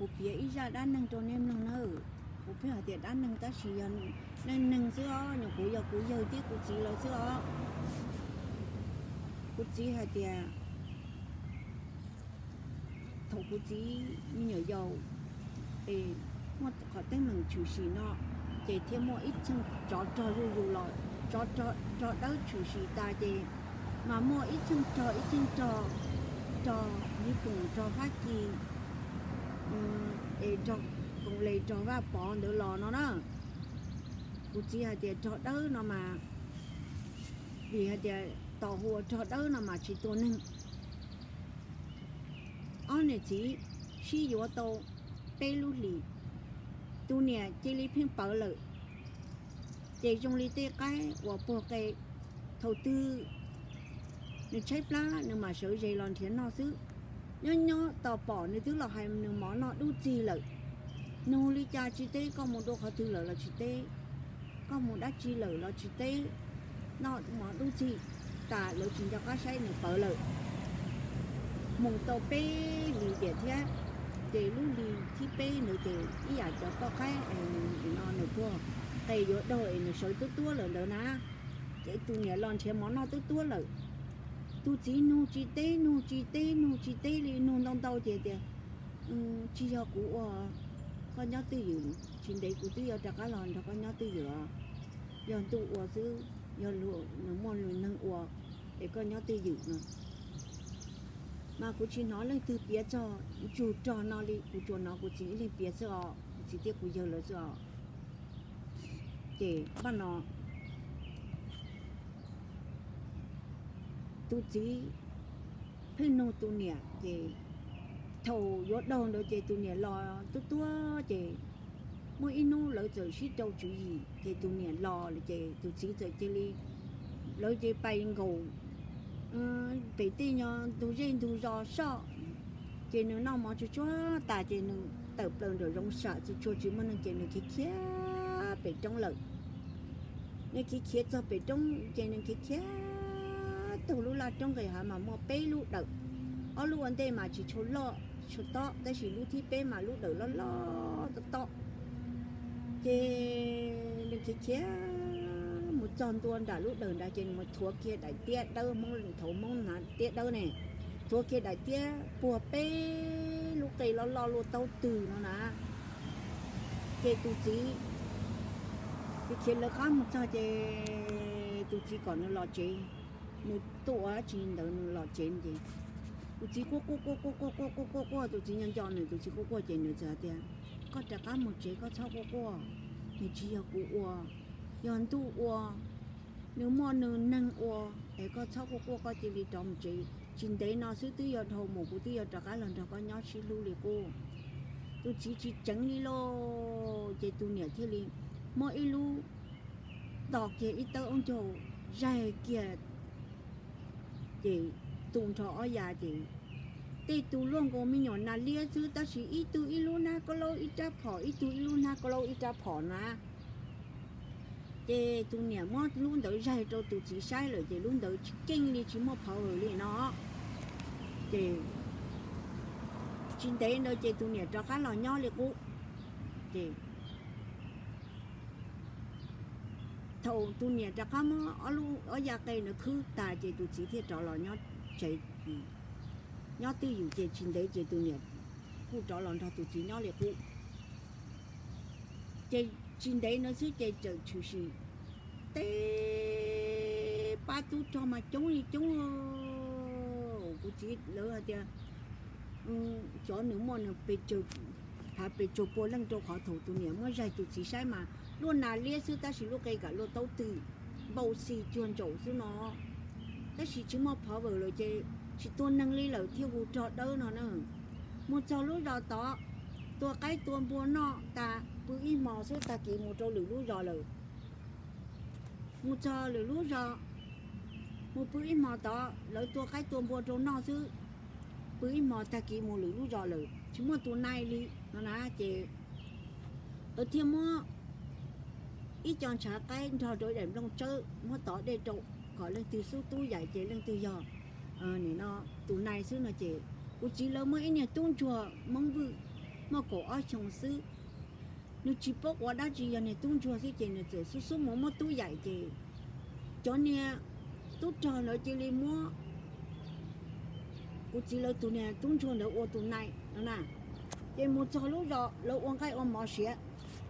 Kuv piav ib zaj dab neeg rau nej mloog nawb. Kuv pheej hais tias dab neeg tab sis yog neej neeg xwb os, nyuam qhuav yog kuv yawg thiab kuv txiv lawv xwb os. Kuv txiv hais tias thaum kuv txiv me nyuam yaus es muaj qhov teeb meem tshwm sim no, ces thiaj muaj ib txheej tsov rog zuj zus los, tsov rog dawb tshwm sim tas ces mas muaj ib txheej rog ib txheej rog, rog Nyij Pooj, rog Fab Kis, es rog Koos Les, rog Vaj Pov ntawd los no na. Kuv txiv hais tias rog dawb no mas, vim hais tias tos hu ua rog dawb no mas tsis tua neeg. Ob niam txiv sib yuav tau peb lub hlis, tus niam cia li pheej pawv lawm, ces zoo li tej qaib uas puag qe, thaum twg nws tshaib plab nws mam sawv ze los nrhiav noj xwb. Nyob nyob tos pom nws twb los hais nws mov noj dub txig lawm. Nug li cas tsis teb, koj mus dua qhov twg lawm los tsis teb, koj mus dab tsi lawm los tsis teb, noj mov dub txig tas lawv tsis nco qab saib nws pawv lawm. Mus tau peb hlis tiam thiab, ces lub hlis thib peb ntawd ces ib yam cov poj qaib no nws puag qe yuav daug es nws sawv tuab tuab lawm ntawd na, ces tus niam los nrhiav mov noj tuab tuab lawm. Tus txiv nug tsis teb, nug tsis teb, nug tsis teb li, nug ntau ntau ces tias, tsis yog kuv ua, koj nyob twj ywm, tsis ntev kuv twb yuav rov qab los nrog koj nyob twj ywm os. Yog ntuj ua xwb, yog luag muaj lwm neeg ua, es koj nyob twj ywm no. Mas kuv tsis hnov leej twg piav txog ntsug rog no li, kuv tsuas hnov kuv txiv ib leeg piav xwb os, kuv txiv thiab kuv yawg lawv xwb os. Ces npaj no tus txiv pheej nug tus niam ces thaum yuav daug ntawd ces tus niam los tuab tuab ces muaj ib hnub lawv txawm sib rau tswv yim ces tus niam los lawm ces tus txiv txawm cia li, lawv ces pais nkaum pem tej nyuag ntug zej ntug zos soj, ces nws noj mov tsuag tsuag tas ces nws tawm plaws nram zoov sam txhua txhua tsis muaj neeg ces nws khiav khiav pem roob lawm. Nws khiav khiav txog pem roob ces nws khiav khiav taug lub laj roob nqis hav mas muaj peb lub dawm, ob lub ua ntej mas tsis tshua loj tshua tob tab sis lub thib peb mas lub dawm loj loj tob tob. Ces nws khiav khiav mus txog ntua nram lub dawm nrad ces nws mus thuav kiag daim tiab dawb, Hmoob thaum Hmoob hnav tiab dawb ne, thuav kiag daim tiab puag peb lub qe loj loj luaj taub twg no na. Ces tus txiv, tus khiav lawv qab mus txog ces tus txiv kom nws los tsev, nws tuaj ua dab tsi ntawd nws los tsev ces tus txiv quaj quaj quaj quaj quaj quaj quaj quaj quaj, tus txiv nco nco nws, tus txiv quaj quaj ces nws txawm hais tias, koj rov qab mus tsev, koj txhob quaj quaj, nws tsis yog kuv ua, yog ntuj ua, nws muaj nws neeg ua, es koj txhob quaj quaj, koj cia li rov mus tsev, tsis ntev no xwb twb yuav dhau mus, kuv twb yuav rov qab los nrog koj nyob sib hlub li qub. Tus txiv tsis tseev li lauj, ces tus niam thiaj li muab ib lub tos kiag ib tawb aub ncaug zaig kiag, ces tu nrho ob yav ces tej tus luaj nkaus me nyuam nas liab xwb tab sis ib tug ib lub hnab kaub laub ib rab phom, ib tug ib lub hnab kaub laub ib rab phom na. Ces tus niam muab lub ntawd zaig rau tus txiv saib lawm ces lub ntawd tsis keej li, tsis muaj power li no. Ces tsis ntev ntawd ces tus niam rov qab los nyob li qub. Ces thaum tus niam rov qab muab ob lub, ob ya qe ntawd khwb tas ces tus txiv thiaj rov los nyob tsev, nyob twj ywm ces tsis ntev ces tus niam kuj rov los nrog tus txiv nyob li qub. Ces tsis ntev ntawd xwb ces txawm tshwm sim tej pab tub rog mas coob li coob. Kuv txiv lawv hais tias cov nws muaj nws pes tsawg, phav pes tsawg pua leej rau qhov thaum tus niam muab zaig tus txiv saib mas luaj nas liab xwb tab sis lub qe kam luaj taub twg, npau xi cuag ntsaum xwb no. Tab sis tsis muaj power lawm ces tsis tua neeg li lawm thiaj hu rog dawb no na. Mus txog lub zos tod, tua qaib tua npua noj tas pw ib hmo xwb tag kis mus rau lwm lub zos lawm. Mus txog lwm lub zos, mus pw ib hmo tod, lawv tua qaib tua npua rau noj xwb, pw ib hmo tag kis mus lwm lub zos lawm, tsis muaj tus nai li no na. Ces lawv thiaj muab ib co ntshav qaib nrog rau daim nplooj tsawb muab tov dej rau, kom leej twg xub tub yaim ces leej twg yog tus nai xwb no. Ces kuv txiv lawv muaj ib niag tub ntsuag Hmoob Vwj, muaj kaum ob xyoos xwb. Nws tsis paub ua dab tsi, yog niag tub ntsuag xwb ces nws txawm xub xub mus muab tub yaim ces cov niag tub rog ntawd cia li muab kuv txiv lawv tus niag tub ntsuag ntawd ua tus nai no na. Ces mus txog lub zos lawv ua nqaij ua mov siav,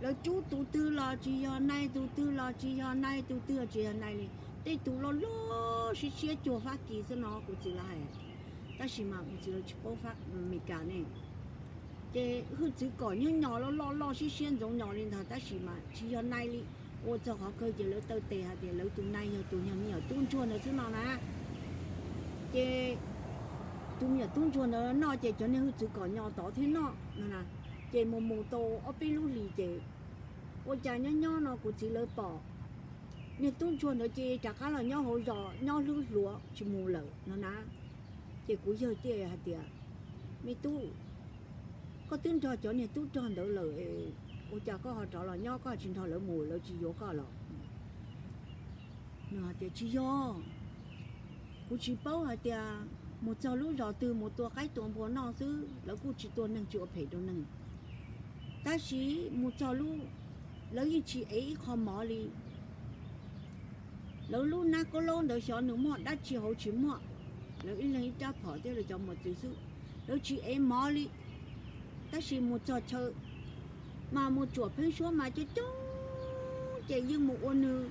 lawv rub tus twg los tsis yog nai, tus twg los tsis yog nai, tus twg los tsis yog nai li. Tej tus loj loj siab siab cuag Fab Kis xwb no kuv txiv lawv hais. Tab sis mas kuv txiv lawv tsis paub Fab Mes Kas ne. Ces hwj txwv kom nyob nyos loj loj loj siab siab ntxoov nyos li ntag tab sis mas tsis yog nai li. Ua txog qhov kawg ces lawv taw tes hais tias lawv tus nai yog tus niag me nyuam tub ntsuag ntawd xwb no na. Ces tus me nyuam tub ntsuag ntawd noj ces cov niag hwj txwv kom nyos tod thiab noj no na. Ces mus mus tau ob peb lub hlis ces ua cas nyob nyob no kuv txiv lawv pom niag tub ntsuag ntawd ces rov qab los nyob hauv zos nyob hlwb hluas tsis mus lawm no na. Ces kuv yawg thiaj hais tias, me tub, koj twb nrog cov niag tub rog ntawd lawm, ua cas koj ho rov los nyob, koj tsis nrog lawv mus, lawv tsis yuav koj los? Nws hais tias tsis yog, kuv tsis paub hais tias mus txog lub zos twg mus tua qaib tua npua noj xwb, lawv kuj tsis tua neeg tsis ua phem rau neeg. Tab sis mus txog lub, lawv yeej tsis ev ib qho mov li. Lawv lub hnab kaub laub ntawd xyov nws muaj dab tsi hauv tsis muaj, lawv ib leeg ib rab phom thiab lawv cov mos txwv xwb, lawv tsis ev mov li. Tab sis mus txog chaw mas mus tsuam pheeb suab mas coob coob ces yeej mus ua nws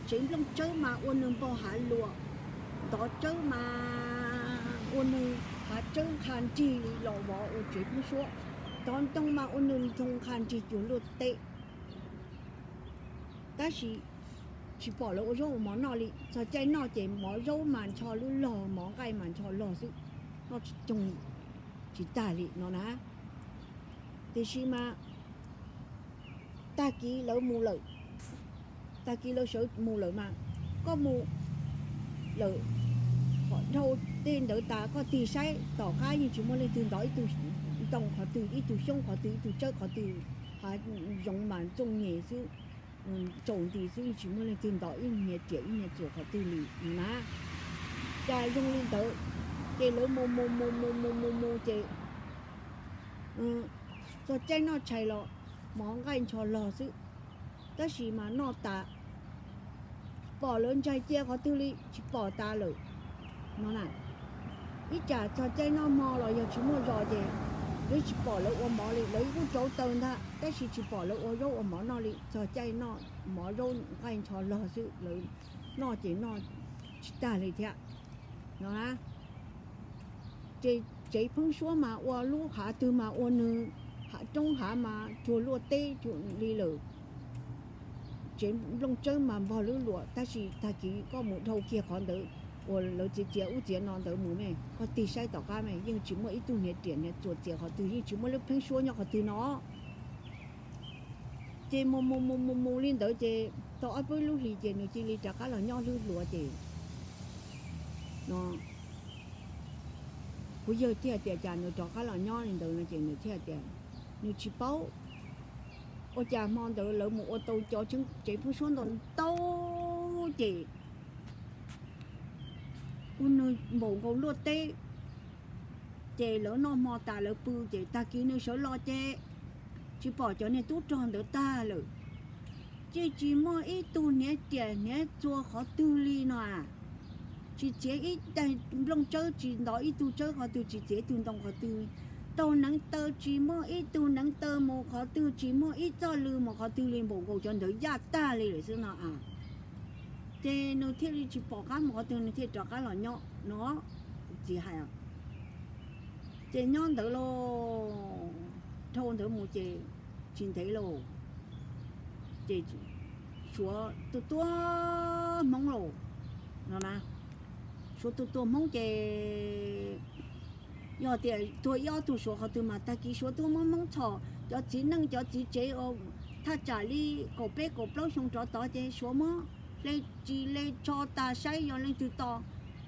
tsev nplooj tsawb mas ua nws npau hav luas, ntov tsawb mas ua nws hav tsawb nqha nrig li los vov ua tsev pheeb suab, ntov ntoo mas ua nws ntoo nqha nrig cuag luaj teb. Tab sis tsis pom lawv ua zaub ua mov noj li, txog caij noj ces mov zaub mas ntsho lub log, mov nqaij mas ntsho log xwb, noj tsis coog tsis tag li no na. Tiam sis mas tag kis lawv mus lawm, tag kis lawv sawv mus lawm mas koj mus lawm, qhov dhau tej ntawd tas koj tig saib tom qab yeej tsis muaj leej twg ntov ib tug ntoo qhov twg, ib tug xyoob qhov twg, ib tug tsawb qhov twg, hav zoov mas txooj nyem xwb, tsaus nti xwb, yeej tsis muaj leej twg ntov ib niag riam ib niag txuas qhov twg li no na. Cas zoo li ntawd, ces lawv mus mus mus mus mus mus mus ces txog caij noj tshais los mov nqaij ntsho log xwb, tab sis mas noj tas pom lawv ntsaig cia qhov twg li tsis pom tas lawm no na. Ib tsam txog caij noj hmo los yog tsis muaj zos ces lawv tsis pom lawv ua mov li, lawv kuj rauv taws ntag tab sis tsis pom lawv ua zaub ua mov noj li. Txog caij noj mov zaub nqaij ntsho log xwb, lawv noj ces noj tsis tag li thiab no na. Ces tsev pheeb suab mas ua lub hav twg mas ua nws, hav roob hav mas cuag luaj teb cuag li lawm. Tsev nplooj tsawb mas npog lub luam, tab sis tag kis koj mus dhau kiag qhov ntawd uas lawv txiav txiav ub txiav no ntawd mus me, koj tig saib tom qab me, yeej tsis muaj ib tug hniav riam hniav txuas txiav qhov twg, yeej tsis muaj lub pheeb suab nyob qhov twg no. Ces mus mus mus mus mus li ntawd ces tau ob peb lub hlis ces nws cia li rov qab los nyob hlwb hluas ces no kuv yawg thiaj tias cas nws rov qab los nyob li ntawd no ces nws thiaj tias nws tsis paub, ua cas hmo ntawd lawv mus ua tau cov tsev pheeb suab ntau ntau ces ua nws npaum nkaus luaj teb. Ces lawv noj hmo tas lawv pw ces tag kis nws sawv los ces tsis pom cov niag tub rog ntawd tag lawm. Ces tsis muaj ib tug hniav riam hniav txuas qhov twg li no a. Tsis txiav ib daig nplooj tsawb, tsis ntov ib tug tsawb qhov twg, tsis txiav ib tug ntoo qhov twg. Taug neev taw tsis muaj ib tug neev taw mus qhov twg, tsis muaj ib txoj lw mus qhov twg li, npaum nkaus cov ntawd yaj tag li lawm xwb no a. Ces nws thiaj li tsis pom qab mus qhov twg, nws thiaj rov qab los nyob no, kuv txiv hais. Ces nyob ntawd lauj, dhau ntawd mus ces tsis ntev lauj, ces suav tuaj tua hmoob lauj no na. Suav tuaj tua hmoob ces yog tias tuag ib ob tug suav qhov twg mas tag kis suav tuaj muab hmoob txhom, cov txiv neej cov txiv tsev thaj tsam li kaum peb kaum plaub xyoo rov tod ces suav muab hle ris hle tsho tas saib yog leej twg to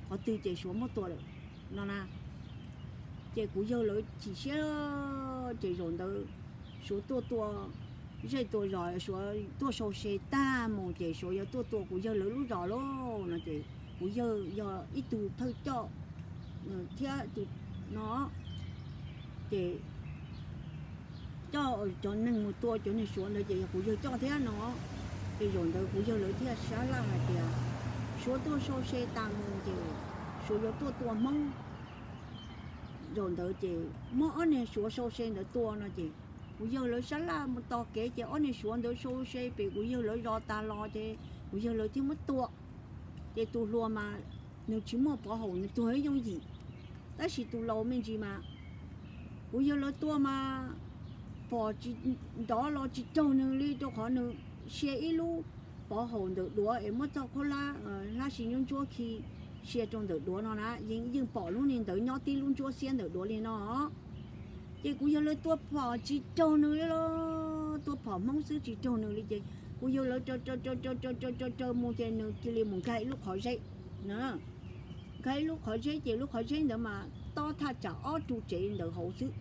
qhov twg ces suav muab tua lawm no na. Ces kuv yawg lawv chim siab, ces zaum ntawd suav tuaj tua zej tua zos, suav tuaj sau se tag mus ces suav yog tuaj tua kuv yawg lawv lub zos lauj no ces kuv yawg yog ib tug thawj coj thiab tus no, ces coj cov neeg mus tua cov niag suav ntawd ces yog kuv yawg coj thiab no. Ces zaum ntawd kuv yawg lawv thiaj sab laj hais tias suav tuaj sau se tas mus ces suav yuav tuaj tua hmoob. Zaum ntawd ces muab ob niag suav sau se ntawd tua no ces kuv yawg lawv sab laj mus tos kev ces ob niag suav ntawd sau se pem kuv yawg lawv zos tas los ces kuv yawg lawv thiaj muab tua. Ces tus hluas mas nws tsis muaj pov haum nws tuag ib yooj yim, tab sis tus laus me ntsis mas kuv yawg lawv tua mas pom tsis nrov los tsis raug nws li rau qhov nws sia ib lub pov haum ntawm duav es muab txoj khaub hlab hlab si ntsuab ntsuab khi sia rau ntawm duav no na, yeej pom lub niag ntawd nyob tib lub ntsuab xiab ntawm duav li no. Ces kuv yawg lawv tua phom tsis raug nws li los, tua phom hmoob xwb tsis raug nws li ces kuv yawg lawv raws raws raws mus ces nws cia li mus nkag ib lub qhov zeb. Nkag ib lub qhov zeb ces lub qhov zeb ntawd mas tob thaj tsam ob ru tsev ntawd hauv xwb.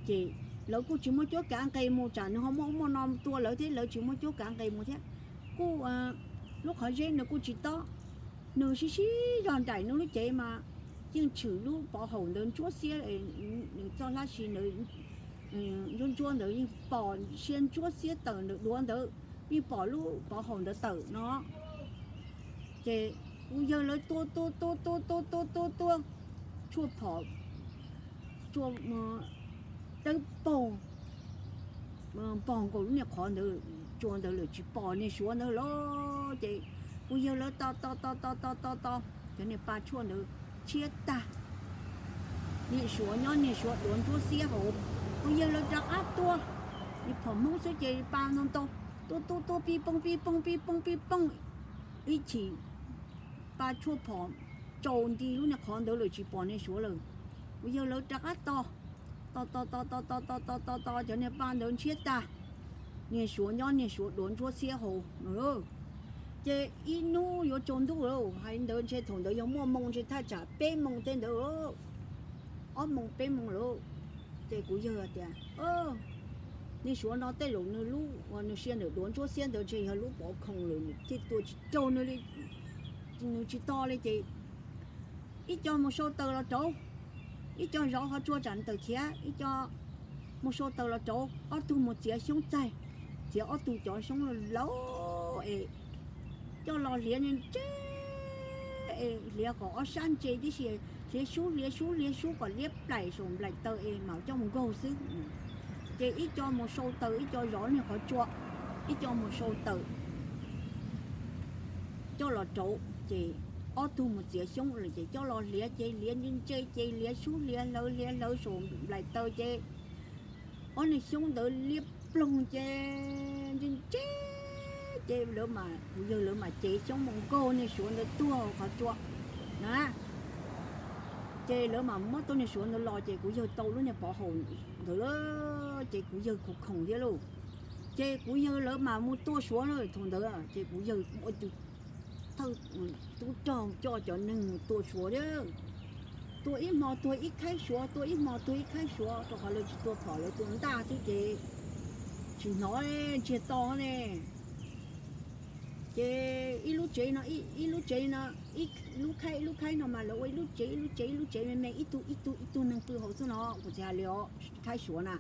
Ces lawv kuj tsis muaj cuab kav nqes mus, tsam nws ho muaj ub muaj no tua lawv thiab, lawv tsis muaj cuab kav nqes mus thiab. Kuj lub qhov zeb nws kuj tsis tob, nws sib sib zog nraim nws lub cev mas yeej tshwm lub pov haum ntawd ntsuab xiab, nws txoj hlab si ntawd ntsuab ntsuab ntawd yeej pom sia ntsuab xiab tawm ntawm duav ntawd, yeej pom lub pov haum ntawd tawm no. Ces kuv yawg lawv tua tua tua tua tua tua tua tua, tshuaj phom tsua dawb paug npog nkaus lub niag qhov ntawd, tsua ntawd lawm tsis pom niag suav ntawd lawm. Ces kuv yawg lawv tos tos tos tos tos tos tos cov niag pa tshuaj ntawd tshiab tag, niag suav nyob niag suav duav ntsuab xiab hauv. Kuv yawg lawv rov qab tua, niag phom hmoob xwb ces pa ntau ntau, tua tua tua pij pooj pij pooj pij pooj pij pooj, ib chim pa tshuaj phom tsaus nti lub niag qhov ntawd lawm tsis pom niag suav lawm. Kuv yawg lawv rov qab tos, tos tos tos tos tos tos tos tos cov niag pa ntawd ntshiab tag, niag suav nyob niag suav duav ntsuab xiab hauv no. Ces ib hnub yuav tsaus ntuj lawm, hais ntawd ntshe thaum ntawd yog muaj moo ntshe thaj tsam peb moo tej ntawd, ob moo peb moo lawm. Ces kuv yawg tias, niag suav no tej zaum nws lub uas nws sia ntawm duav ntsuab xiab ntawd ntshe yog lub pov khoom lawm, nws thiaj tua tsis raug nws li, nws tsis to li. Ces ib co mus sau taws los rauv, ib co zov qhov tsua tsam tawm khiav, ib co mus sau taws los rauv, ob tug mus txiav xyoob txaij, txiav ob tug cov xyoob laus es coj los hliav ntse ntse, hliav kom ob sab ntse tib si, hliav sub hliav sub hliav sub kom liab plaim saum nplaim taws es mam coj mus nkaug xwb. Ces ib co mus sau taws, ib co zov niag qhov tsua, ib co mus sau taws coj los rauv, ces ob tug mus txiav xyoob lawm ces coj los hliav ces hliav ntse ntse ces hliav sub hliav hlawv hliav hlawv saum nplaim taws ces ob niag xyoob ntawd liab ploog ces ntse ntse, ces lawv mas, kuv yawg lawv mas cev xyoob mus nkaug niag suav ntawd tuag qhov tsua na. Ces lawv mas muab tau niag suav ntawd los ces kuv yawg tau lub niag pov haum ntawd lawm ces kuv yawg khoom khoom thiab lauj. Ces kuv yawg lawv mas mus tua suav lawm thaum ntawd ces kuv yawg ua tus thawj tub rog coj cov neeg mus tua suav thiab. Tua ib hmo tuag ib khaib suav, tua ib hmo tuag ib khaib suav, rau qhov lawv tsis tua phom, lawv tua ntaj xwb ces tsis hnov ntsiag to ne. Ces ib lub tsev no ib lub tsev no, ib lub khaib ib lub khaib no mas lawv ua ib lub tsev ib lub tsev ib lub tsev me me, ib tug ib tug ib tug neeg pw hauv xwb no, kuv tsis hais li os, khaib suav na.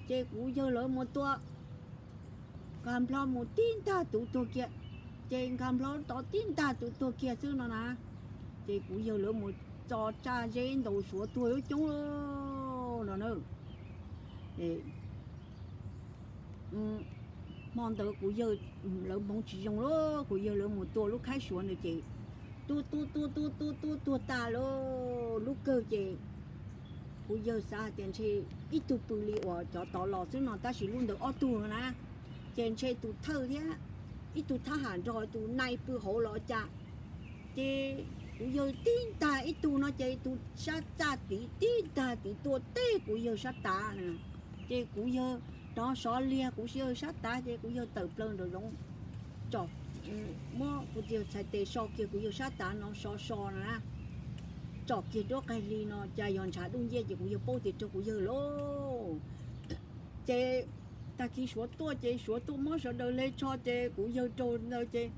Ces kuv yawg lawv mus tua, nkag nplho mus tib ntag tus tuag kiag, ces nkag nplho tod tib ntag tus tuag kiag xwb no na. Ces kuv yawg lawv mus txo tsaj zeb ntaus suav tuag coob coob no na. Hmo ntawd kuv yawg lawv hmoov tsis zoo lawm, kuv yawg lawv mus tua lub khaib suav ntawd ces tua tua tua tua tua tua tuag tas lawm lub kawg ces kuv yawg xav hais tias ntshe ib tug pw li uas cov tod los xwb no, tab sis lub ntawd ob tug no na. Ces ntshe tus thawj thiab ib tug thab ham nrog tus nai pw hauv los cas. Ces kuv yawg tib ntag ib tug no ces tus sab txaj tid tib ntag tid tua teb kuv yawg sab tav na. Ces kuv yawg rov sov liag kuv yawg sab tav ces kuv yawg tawm plaws nraum zoov, tsom, muab kuv yawg txhais tes so kiag kuv yawg sab tav no so so no na, tsom kiag nruab qaig hli no cas yog ntshav duj nciab ces kuv yawg paub tias raug kuv yawg lauj. Ces tag kis suav tuaj ces suav tuaj muab sawv daws hle tso ces kuv yawg raug ntawd ces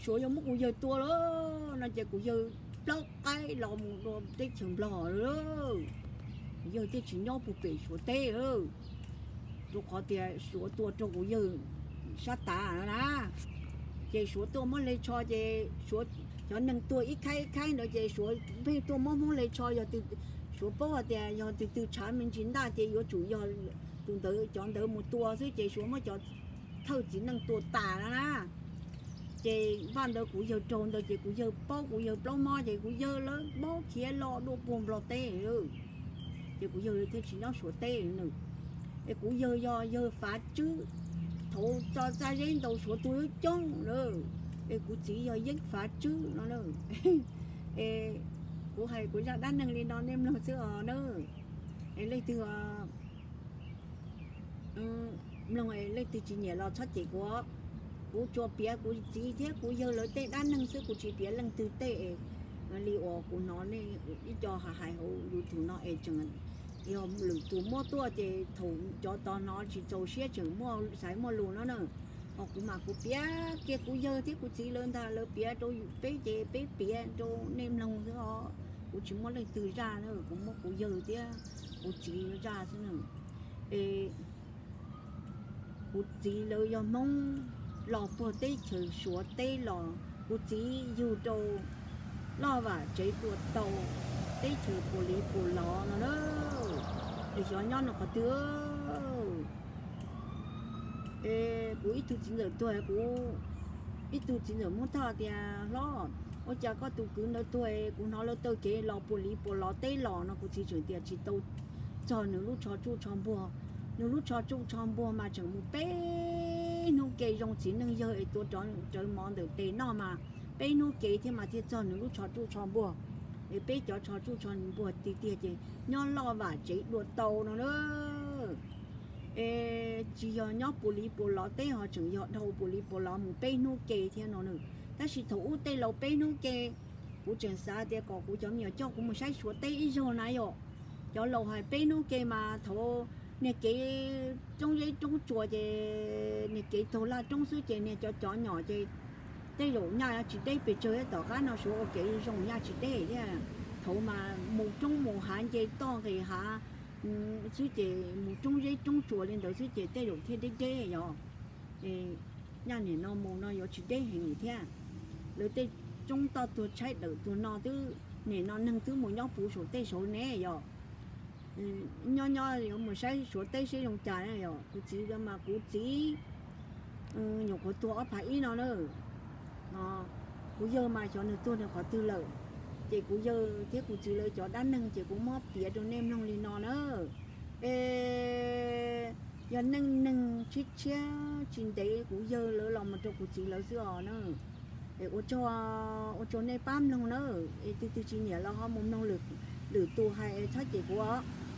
suav yog muab kuv yawg tua lawm no ces kuv yawg plaub qaib los mus dua teb chaws Nplog lawm. Yawg thiaj tsis nyob puag pem Suav teb, rau qhov tias Suav tua rau kuv yawg sab tav no na. Ces Suav tuaj muab hle tsho ces cov neeg tuag ib khaib ib khaib ntawd ces Suav pheej tuaj muab Hmoob hle tsho, yog Suav paub hais tias yog tus twg tshav me ntsis ntaj ces yuav tsum yog tus ntawd, cov ntawd mus tua xwb ces Suav muab cov thawj txiv neej tua tas no na. Ces vaj ntawd kuv yawg raug ntawd ces kuv yawg paub, kuv yawg plaub mob ces kuv yawg lawv mob khiav los dua puag Nplog teb. Ces kuv yawg thiaj tsis nyob Suav teb na. Es kuv yawg yog yawg Fav Tswb, thaum txog txaj zeb ntaus Suav tua coob coob na. Es kuv txiv yog Yeeb Fav Tswb no na. Es kuv hais kuv zaj dab neeg li no nej mloog xwb os na. Es leej twg mloog leej twg tsis nyiam los txhob cem kuv. Kuv tsuas piav kuv txiv thiab kuv yawg lawv tej dab neeg xwb, kuv tsis piav leej twg tej. Li uas kuv hnov nej ib co hais hauv YouTube no es tseem yog lwm tus muab tuaj ces thaum cov tod hnov tsis txaus siab tseem muaj xaiv muaj lus no na. Ho kuv mas kuv piav kiag kuv yawg thiab kuv txiv lawv ntag, lawv piav rau peb ces peb piav rau nej mloog xwb os. Kuv tsis muab leej twg zaj na, kuv muab kuv yawg thiab kuv txiv zaj xwb na. Es kuv txiv lawv yog Hmoob los puag teb chaws Suav teb los, kuv txiv yug rau Loj Vam tsev dua tau teb chaws Puas Liv Puas Lov no na. Es xyov nyob no qhov twg. Es kuv ib tug txiv ntxawm tuag, kuv ib tug txiv ntxawm Hmoob Thoj tias, Hlob, ua cas koj tus kwv ntawd tuag? Kuv hnov lawv taw kev los Puas Liv Puas Lov teb los no. Kuv txiv tseem tias tsis tau txog nws lub tsho tsuj tsho npuag. Nws lub tsho tsuj tsho npuag mas tseem mus peb hnub ke, zoo txiv neej yawg es tua rawv mov ntawm tes noj mas peb hnub ke thiab mas thiaj txog nws lub tsho tsuj tsho npuag. Es peb cov tsho tsuj tsho npuag tiag tiag ces nyob Loj Vam tsev dua tau no na. Es tsis yog nyob Puas Liv Puas Lov teb ho tseem yog dhau Puas Liv Puas Lov mus peb hnub ke thiab no na. Tab sis thaum ub tej laus peb hnub ke, kuv tseem xav tias kom kuv cov me nyuam coj kuv mus saib Suav teb ib zaug na yom. Cov laus hais peb hnub ke mas thaum niag kev roob zeb roob tsuas ces niag kev taug laj roob xwb ces niag cov cov nyom ces tej zaum nyaj tsis deb pes tsawg thiab, tom qab no Suav ua kev zoo nyaj tsis deb thiab. Thaum mas mus roob mus hav nce toj nqis hav xwb ces mus roob zeb roob tsuas li ntawd xwb ces tej zaum thiaj deb deb yom. Nyaj nim no mus no yuav tsis deb heev thiab. Lawv tej roob toj tuag tshaib dawm tuag no twb nim no neeg twb mus nyob puv saum tej saud ne yom. Nyob nyob yuav mus saib Suav teb seb zoo cas yom. Kuv txiv mas kuv txiv nyuam qhuav tuag ob phav ib no na. Kuv yawg mas xyov nws tuag nws qhov twg lawm. Ces kuv yawg thiab kuv txiv lawv cov dab neeg ces kuv muab piav rau nej mloog li no na. Es yog neej neeg tshiab tshiab tsis ntev kuv yawg lawv los mus rau kuv txiv lawv xwb os na. Es ua tsaug, ua tsaug nej pab mloog na. Es tus twg tsis nyiam los ho mus mloog lwm tus hais es txhob cem kuv os.